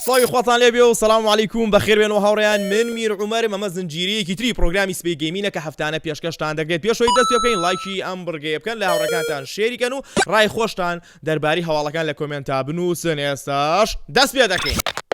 سڵاوی خواتان لێبێ و سلام علیکم بەخێر بێن و هاوڕێیان من میر عومەرم ئەمە زنجیرەیەکی تری پرۆگرامی سپی گەیمینە کە هەفتانە پێشکەشتان دەکرێت پێشەوەی دەست پێ بکەین لایکی ئەم بڕگەیە بکەن لە هاوڕێکانتان share ی کەن و ڕای خۆشتان دەرباری هەواڵەکان لە comment ا بنووسن ئێستاش دەست پێ دەکەین.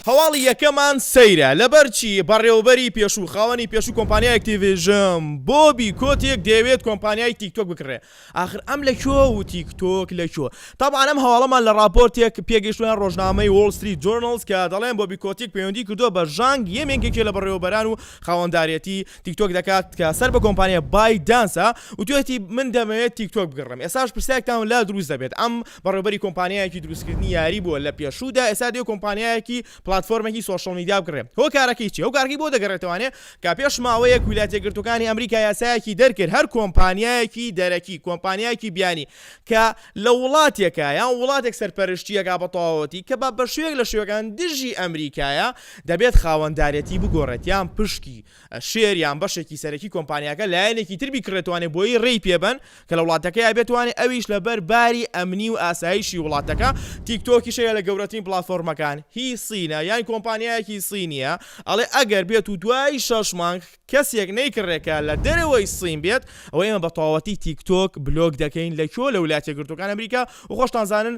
هەواڵی یەکەمان سەیرە لەبەر چی بەڕێوەبەری پێشوو خاوەنی پێشوو کۆمپانیای ئەکتیڤیژن بۆبی کۆتێک دەیەوێت کۆمپانیای تیکتۆک بکڕێ ئاخر ئەم لە کوێ و تیک تۆک لە کوێ؟ تەبعەن ئەم هەواڵەمان لە ڕاپۆرتێک پێگەیشتوە یان ڕۆژنامەی وۆڵ ستریت جۆرناڵز کە دەڵێن بۆبی کۆتیک پەیوەندی کردووە بە ژانگ یێمینگ یەکێ لە بەڕێوەبەران و خاوەندارێتی تیک تۆک دەکات کە سەر بە کۆمپانیای بایت دانسە وتویەتی من دەمەوێت تیک تۆک بکڕم ئێستاش پرسیارێکتان لا دروست دەبێت ئەم بەڕێوەبەری کۆمپانیایەکی دروستکردنی یاری بووە لە پێشوودا ئێستا دەیەوێت کۆمپانیایەکی پلاتفۆرمێکی social media بکڕێ هۆکارەکەی چیە؟ هۆکارەکەی بۆ دەگەڕێتەوانێ کە پێش ماوەیەک ویلایەتە یەکگرتووەکانی ئەمریکا یاسایەکی دەرکرد هەر کۆمپانیایەکی دەرەکی کۆمپانیایەکی بیانی کە لە وڵاتێکە یان وڵاتێک سەرپەرشتیەکە بە تەواوەتی کە بە بە شێوەیەک لە شێوەکان دژی ئەمریکایە دەبێت خاوەندارێتی بگۆڕێت یان پشکی share یان بەشێکی سەرەکی کۆمپانیاکە لایەنێکی تر بیکڕێتوانێ بۆی ڕێی پێبەن کە لە وڵاتەکەیا بێتوانێ ئەویش لەبەر باری ئەمنی و ئاسایشی وڵاتەکە، تیک تۆکیش یەکێکە لە گەورەترین پلاتفۆرمەکان هی سینە یان کۆمپانیایەکی سینیە ئەڵێ ئەگەر بێت و دوای شەش مانگ کەسێک نەیکڕێ کە لە دەرەوەی سین بێت ئەوە ئێمە بە تەواوەتی تیک تۆک بلۆک دەکەین لە کوێ لە ولایەتە یەکگرتووەکان ئەمریکا و خۆشتان زانن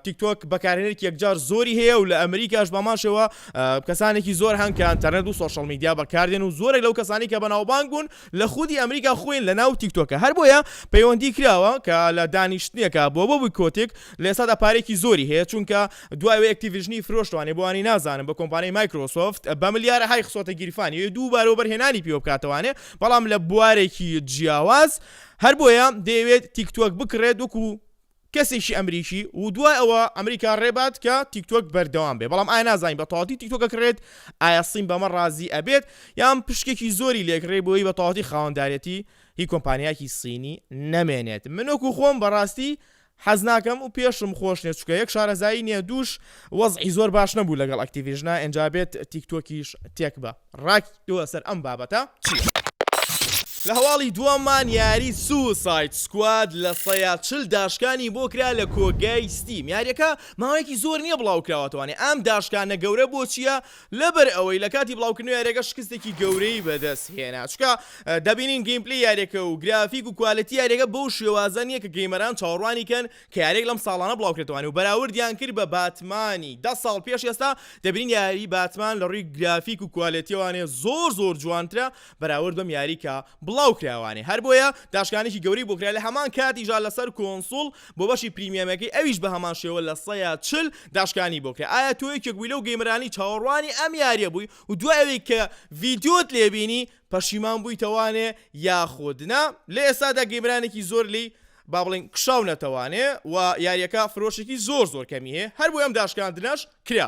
تیک تۆک بەکارهێنەرێکی یەکجار زۆری هەیە و لە ئەمریکاش بەمان شێوە کەسانێکی زۆر هەن کە ئەنتەرنێت و social media بەکاردێن و زۆرێک لەو کەسانی کە بەناوبانگ بوون لە خودی ئەمریکا خۆین لە ناو تیکتۆکە هەر بۆیە پەیوەندی کراوە کە لە دانیشتنێکا بۆ بۆبی کۆتیک لە ئێستادا پارێکی زۆری هەیە چونکە دوای ئەوەی ئەکتیڤیژنی فرۆشتوانێ بۆ ئەوانەی نازانن بە کۆمپانیای مایکرۆسۆفت بە ملیارەهای خسۆتە گیرفانی و دووبارە وەبەرهێنانی پێوە بکاتەوانێ بەڵام لە بوارێکی جیاواز هەر بۆیە دەیەوێت تیکتۆک بکڕێت وەکو کەسێکی ئەمریکی و دوای ئەوە ئەمریکا ڕێبات کە تیکتۆک بەردەوام بێ بەڵام ئایا نازانین بە تەواوەتی تیکتۆک ئەکڕێت ئایا سین بەمە ڕازی ئەبێت یان پشکێکی زۆری لێکڕێ بۆی بە تەواوەتی خاوەندارێتی هی کۆمپانیایەکی سینی نەمێنێت من وەکو خۆم بەڕاستی حەز ناکەم و پێشم خۆش نیە چونکە یەک شارەزایی نیە دووش وەزعی زۆر باش نەبوو لەگەڵ ئەکتیڤیژنا ئینجا بێت تیکتۆکیش تێک بە ڕای تۆ لەسەر ئەم بابەتە چییە؟ لە هەواڵی دووەممان یاری Suicide Squad 40% داشکانی بۆ کرا لە کۆگای ستیم یاریەکە ماوەیەکی زۆر نییە بڵاوکراوەتەوانێ ئەم داشکانە گەورە بۆ چییە لەبەر ئەوەی لە کاتی بڵاوکردنەوەی یاریەکە شکستێکی گەورەی بەدەست هێنا چونکە دەبینین gameplay یاریەکە و گرافیک و quality یاریەکە بەو شێوازە نییە کە gamer ان چاوەڕوانی کەن کە یاریەک لەم ساڵانە بڵاوکرێتەوە و بەراوردیان کرد بە باتمانی دە ساڵ پێش ئێستا دەبینین یاری باتمان لە ڕووی گرافیک و quality یەوانێ زۆر زۆر جوانترە بەراورد بەم یاری کە بڵاوکراوانێ هەر بۆیە داشکانێکی گەورەی بۆ کرا لە هەمان کاتیشا لەسەر console بۆ بەشی premium ەکەی ئەویش بە هەمان شێوە 40% داشکانی بۆ کرا ئایا تۆ یەکێک بووی لەو gamer انی چاوەڕوانی ئەم یاریە بووی و دوای ئەوەی کە ڤیدیۆت لێبینی پەشیمان بوویتەوانێ یاخود نا لە ئێستادا gamer انێکی زۆر لێی با بڵێین کشاونەتەوانێ و یاریەکە فرۆشێکی زۆر زۆر کەمی هەیە هەر بۆیە ئەم داشکاندنەش کرا.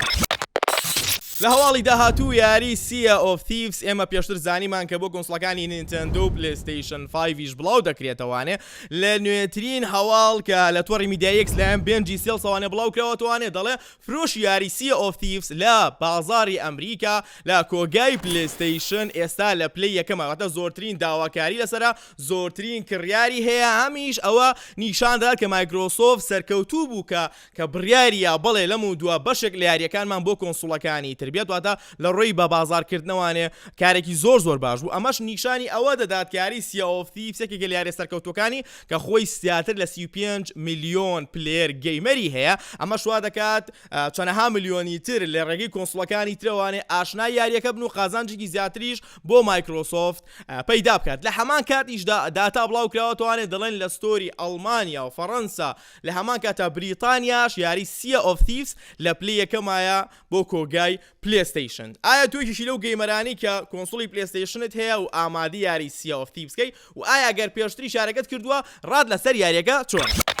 لە هەواڵی داهاتوو یاری Sea of Thieves ئێمە پێشتر زانیمان کە بۆ console ەکانی نینتێندۆ و پلەیستەیشن فایڤیش بڵاو دەکرێتەوانێ لە نوێترین هەواڵ کە لە تۆڕی میدیایی ئێکس لایەن بێنجی سێڵسەوانێ بڵاو کراوەتەوانێ دەڵێ فرۆشی یاری Sea of Thieves لە بازاڕی ئەمریکا لە کۆگای پلەیستەیشن ئێستا لە پلەی یەکەمە واتە زۆرترین داواکاری لەسەرە زۆرترین کڕیاری هەیە هەمیش ئەوە نیشان دەدات کە مایکرۆسۆفت سەرکەوتوو بوو کە کە بڕیاری یا بەڵێ لەم و دوا بەشێک لە یاریەکانمان بۆ console ەکانی تر بێت واتە لە ڕووی بە بازاڕکردنەوانێ کارێکی زۆر زۆر باش بوو ئەمەش نیشانی ئەوە دەدات کە یاری Sea of Thieves یەکێکە لە یاریە سەرکەوتووەکانی کە خۆی زیاتر لە 35 ملیۆن player gamer ی هەیە ئەمەش وا دەکات چەنەها ملیۆنی تر لە ڕێگەی console ەکانی ترەوانێ ئاشنای یاریەکە بن و قازانجێکی زیاتریش بۆ مایکرۆسۆفت پەیدا بکات لە هەمان کاتیشدا داتا بڵاوکراوەتەوانێ دەڵێن لە store ی ئەڵمانیا و فەڕەنسا لە هەمان کاتا بریتانیاش یاری Sea of Thieves لە پلەی یەکەمایە بۆ کۆگای پلێستەیشن ئایا تۆ یەکێکی لەو gamer انەی کە console ی پلێستەیشنت هەیە و ئامادەی یاری Sea of Thieves کەی و ئایا گەر پێشتریش یارەکەت کردووە ڕات لەسەر یاریەکە چۆنە؟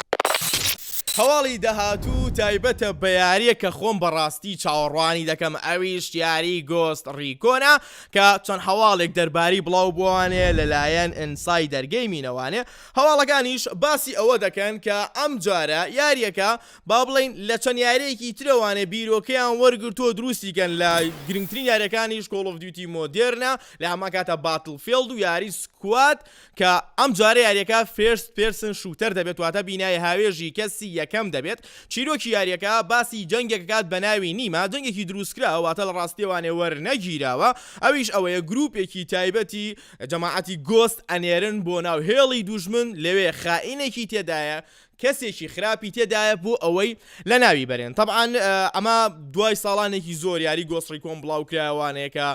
هەواڵی داهاتوو تایبەتە بە یاریەک کە خۆم بەڕاستی چاوەڕوانی دەکەم ئەویش یاری Ghost Recon ە کە چەند هەواڵێک دەرباری بڵاو بووانێ لەلایەن Insider Gaming ەوانێ هەواڵەکانیش باسی ئەوە دەکەن کە ئەم جارە یاریەکە با بڵێین لە چەند یاریەکی ترەوانێ بیرۆکەیان وەرگرتووە دروستی کەن لە گرنگترین یاریەکانیش Call of Duty Modern ە لە هەمان کاتا Battlefield و یاری Squad کە ئەم جارە یاریەکە first person shooter دەبێت واتە بینای هاوێژی کەسی یەکەم. یەکەم دەبێت. چیرۆکی یاریەکە باسی جەنگێک ئەکات بە ناوی نیما، جەنگێکی دروستکراوە واتە لە ڕاستیەوانێ وەرنەگیراوە، ئەویش ئەوەیە گروپێکی تایبەتی جەماعەتی Ghost ئەنێرن بۆ ناو هێڵی دوژمن، لەوێ خائینێکی تێدایە کەسێکی خراپی تێدایە بۆ ئەوەی لەناوی بەرێن. تەبعەن ئەمە دوای ساڵانێکی زۆر یاری Ghost Recon بڵاو کرایەوانەیە کە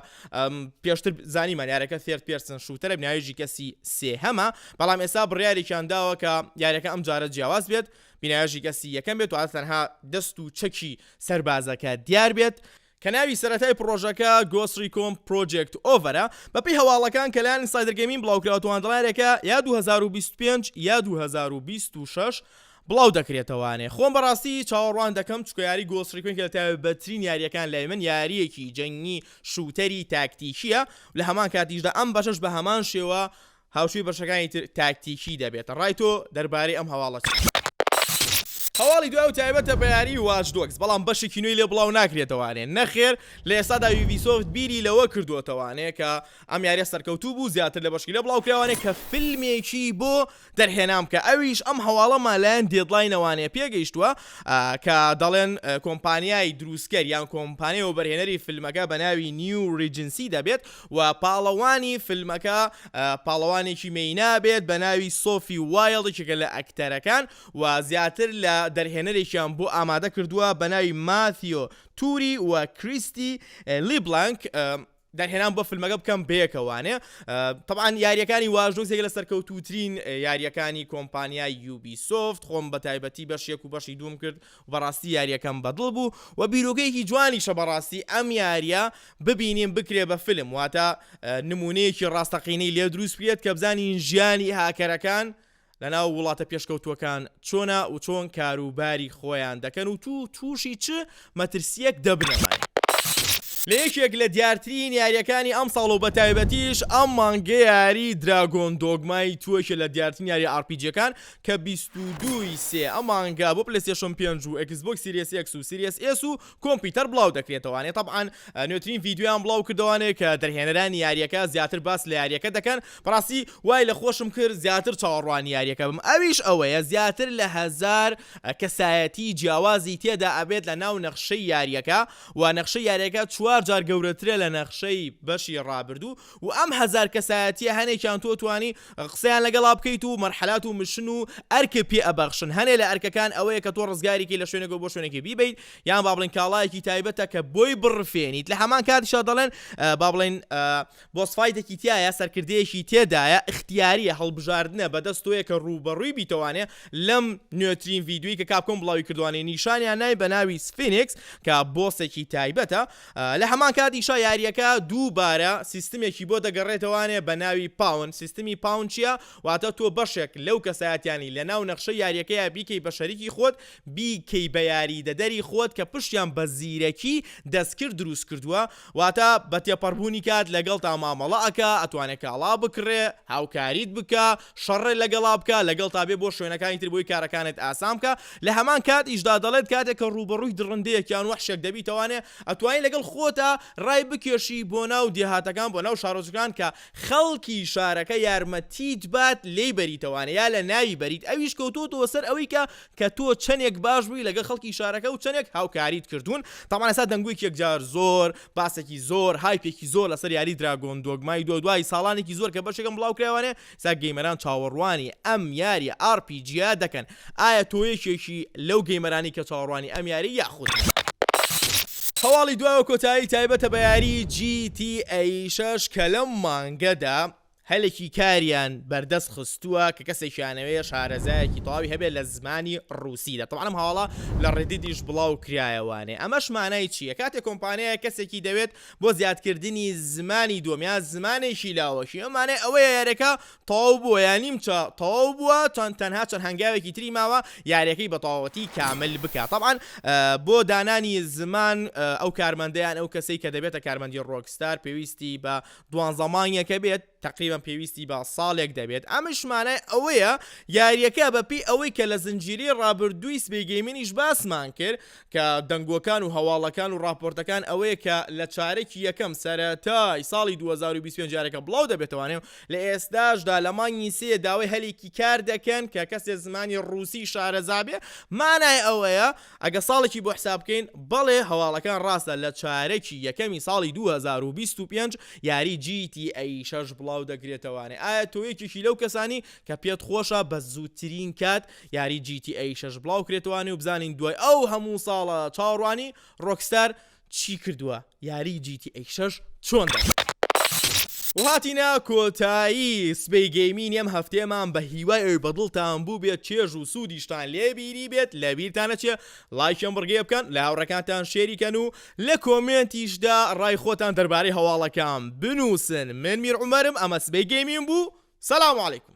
پێشتر زانیمان یارەکە third person shooter ە بناوێژی کەسی سێهەمە، بەڵام ئێستا بڕیارێکیان داوە کە یاریەکە ئەم جارە جیاواز بێت، بینایەژی کەسی یەکەم بێت واتە تەنها دەست و چەکی سەربازەکە دیار بێت، کە ناوی سەرەتای پڕۆژەکە Ghost Recon Project Over ە، بەپێی هەواڵەکان کە لایەن Insider Gaming بڵاوکراوەتەوە دەڵێن یا 2025 یا 2026 بڵاو دەکرێتەوانێ. خۆم بەڕاستی چاوەڕوان دەکەم چونکە یاری Ghost Recon کە لە تایبەترین یاریەکان لای من یاریەکی جەنگی shooter ی تاکتیکیە لە هەمان کاتیشدا ئەم بەشەش بە هەمان شێوە هاوشێوەی بەشەکانی تر تاکتیکی دەبێت. ڕای تۆ دەربارەی ئەم هەواڵە چییە؟ هەواڵی دوای و تایبەتە بە یاری Watch Dogs، بەڵام بەشێکی نوێی لێ بڵاو ناکرێتەوانێ، نەخێر لە ئێستادا Ubisoft بیری لەوە کردووەتەوانێ کە ئەم یاریە سەرکەوتوو بوو زیاتر لە بەشکی لێ بڵاوکراوانێ کە فیلمێکی بۆ دەرهێنان بکە ئەویش ئەم هەواڵەمان لایەن Deadline ەوانەیە پێگەیشتووە کە دەڵێن کۆمپانیای دروستکەر یان کۆمپانیای وەبەرهێنەری فیلمەکە بە ناوی New Regency دەبێت و پاڵەوانی فیلمەکە پاڵەوانێکی مێینە بێت بە ناوی سۆفی وایڵد یەکێکە لە ئەکتەرەکان و زیاتر لە دەرهێنەرێکیان بۆ ئامادە کردووە بە ناوی ماثیۆ توری و کریستی لیبلانک دەرهێنان بۆ فیلمەکە بکەم بەیەکەوانێ تەبعەن یاریەکانی Watch Dogs یەکێک لە سەرکەوتووترین یاریەکانی کۆمپانیای Ubisoft خۆم بە تایبەتی بەش یەک و بەشی دووم کرد و بەڕاستی یاریەکەم بەدڵ بوو و بیرۆکەیەکی جوانیشە بەڕاستی ئەم یاریە ببینیم بکرێ بە فیلم واتە نمونەیەکی ڕاستەقینەی لێ دروست بکرێت کە بزانین ژیانی هاکەرەکان لەناو وڵاتە پێشکەوتووەکان چۆنە و چۆن کاروباری خۆیان دەکەن و تو تووشی چ مەترسییەک دەبنەوە. لە یەکێک لە دیارترین یارییەکانی ئەمساڵ و بەتایبەتیش ئەم مانگە یاری Dragon's Dogma ی two یەکێ لە دیارترین یاری RPG یەکان کە 22 ی سێ ئەم مانگە بۆ PlayStation 5 و Xbox Series X و Series S و کۆمپیوتەر بڵاو دەکرێتەوانێ تەبعەن نوێترین ڤیدیۆیان بڵاو کردەوانێ کە دەرهێنەرانی یاریەکە زیاتر باس لە یاریەکە دەکەن بەڕاستی وای لە خۆشم کرد زیاتر چاوەڕوانی یاریەکە بم ئەویش ئەوەیە زیاتر لە هەزار کەسایەتی جیاوازی تێدا ئەبێت لە ناو نەخشەی یاریەکە و نەخشەی یاریەکە چوار جار گەورەترە لە نەخشەی بەشی ڕابردوو و ئەم هەزار کەسایەتیە هەنێکیان تۆ توانی قسەیان لەگەڵا بکەیت و مەرحەلات و mission و ئەرک پێ ئەبەخشن هەنێ لە ئەرکەکان ئەوەیە کە تۆ ڕزگاریکەی لە شوێنێکەوە بۆ شوێنێکی بیبەیت یان با بڵێن کاڵایەکی تایبەتە کە بۆی بڕفێنیت لە هەمان کاتیشا دەڵێن با بڵێن boss fight ێکی تایە سەرکردەیەکی تێدایە ئیختیاریە هەڵبژاردنە بەدەست تۆیە کە ڕووبەڕووی بیتەوانێ لەم نوێترین ڤیدیۆی کە Capcom بڵاوی کردوانێ نیشانیان نای بە ناوی Sphinx کە boss ێکی تایبەتە لە هەمان کاتیشا یارییەکە دووبارە سیستمێکی بۆ دەگەڕێتەوانێ بە ناوی pawn، سیستمی pawn چییە؟ واتە تۆ بەشێک لەو کەسایەتیانەی لە ناو نەخشەی یارییەکەیا بیکەی بە شەریکی خۆت، بیکەی بە یاریدەدەری خۆت کە پشتیان بە زیرەکی دەستکرد دروست کردووە، واتە بە تێپەڕبوونی کات لەگەڵتا مامەڵە ئەکا، ئەتوانێ کاڵا بکڕێ، هاوکاریت بکا، شەڕت لەگەڵا بکا، لەگەڵتا بێ بۆ شوێنەکانی تر بۆی کارەکانت ئاسان بکا، لە هەمان کاتیشدا دەڵێت کاتێک کە ڕووبەڕووی دڕندەیەک یان وەحشێک دەبیتەوانێ ئەتوانی لەگەڵ خۆتا ڕای بکێشی بۆ ناو دێهاتەکان بۆ ناو شارۆچکەکان کە خەڵکی شارەکە یارمەتیت بات لێی بەریتەوانێ یا لە ناوی بەریت ئەویش کەوتۆتەوە سەر ئەوەی کە کە تۆ چەنێک باش بووی لەگەڵ خەڵکی شارەکە و چەنێک هاوکاریت کردوون تاوان ئێستا دەنگۆیەکی یەکجار زۆر باسێکی زۆر hype ێکی زۆر لەسەر یاری Dragon's Dogma ی دووە دوای ساڵانێکی زۆر کە بەشێکم بڵاو کرایەوانێ ئێستا gamer ان چاوەڕوانی ئەم یاری RPG یە دەکەن ئایا تۆ یەکێکی لەو gamer انی کە چاوەڕوانی ئەم یاری یاخود نا؟ هەواڵی دواوە کۆتایی تایبەتە بە یاری GTA 6 کە لەم مانگەدا هەلێکی کاریان بەردەست خستووە کە کەسێکیانەوێ شارەزایەکی تەواوی هەبێت لە زمانی ڕووسیدا تەبعەن ئەم هەواڵە لە Reddit یش بڵاو کرایەوانێ ئەمەش مانای چییە کاتێک کۆمپانیایەک کەسێکی دەوێت بۆ زیادکردنی زمانی دووەم یا زمانێکی لاوەکی ئەم مانای ئەوەیە یاریەکە تەواو بووە یا نیمچە تەواو بووە چەند تەنها چەند هەنگاوێکی تری ماوە یاریەکەی بە تەواوەتی کامل بکە تەبعەن بۆ دانانی زمان ئەو کارمەندەیان ئەو کەسەی کە دەبێتە کارمەندی Rockstar پێویستی بە دوانزە مانگێکە بێت. تەقریبەن پێویستی بە ساڵێک دەبێت ئەمش مانای ئەوەیە یاریەکە بەپێی ئەوەی کە لە زنجیرەی ڕابردووی سبەی گەیمینیش باسمان کرد کە دەنگۆکان و هەواڵەکان و ڕاپۆرتەکان ئەوەیە کە لە چارەکی یەکەم سەرەتای ساڵی 2025 یاریەکە بڵاو دەبێتەوانێ و لە ئێستاشدا لە مانگی سێ داوای هەلێکی کار دەکەن کە کەسێ زمانی ڕووسی شارەزا بێ مانای ئەوەیە ئەگە ساڵێکی بۆ حساب بکەین بەڵێ هەواڵەکان ڕاستە لە چارەکی یەکەمی ساڵی 2025 یاری GTA 6 بڵاو دەکرێتەوانێ ئایا تۆ یەکێکی لەو کەسانی کە پێت خۆشە بە زووترین کات یاری GTA 6 بڵاو کرێتەوانێ و بزانین دوای ئەو هەموو ساڵە چاوەڕوانی ڕۆکستار چی کردووە یاری GTA 6 چۆن دەبێت؟ و هاتینە کۆتایی سبەی گەیمینی ئەم هەفتەیەمان بە هیوای ئەوەی بەدڵتان بووبێت چێژ و سوودیشتان لێ بینی بێت لەبیرتان نەچێ لایکی ئەم بڕگەیە بکەن لە هاوڕێکانتان share ی کەن و لە کۆمێنتیشدا ڕای خۆتان دەربارەی هەواڵەکان بنووسن من میر عومەرم ئەمە سبەی گەیمین بوو سلام علیکم.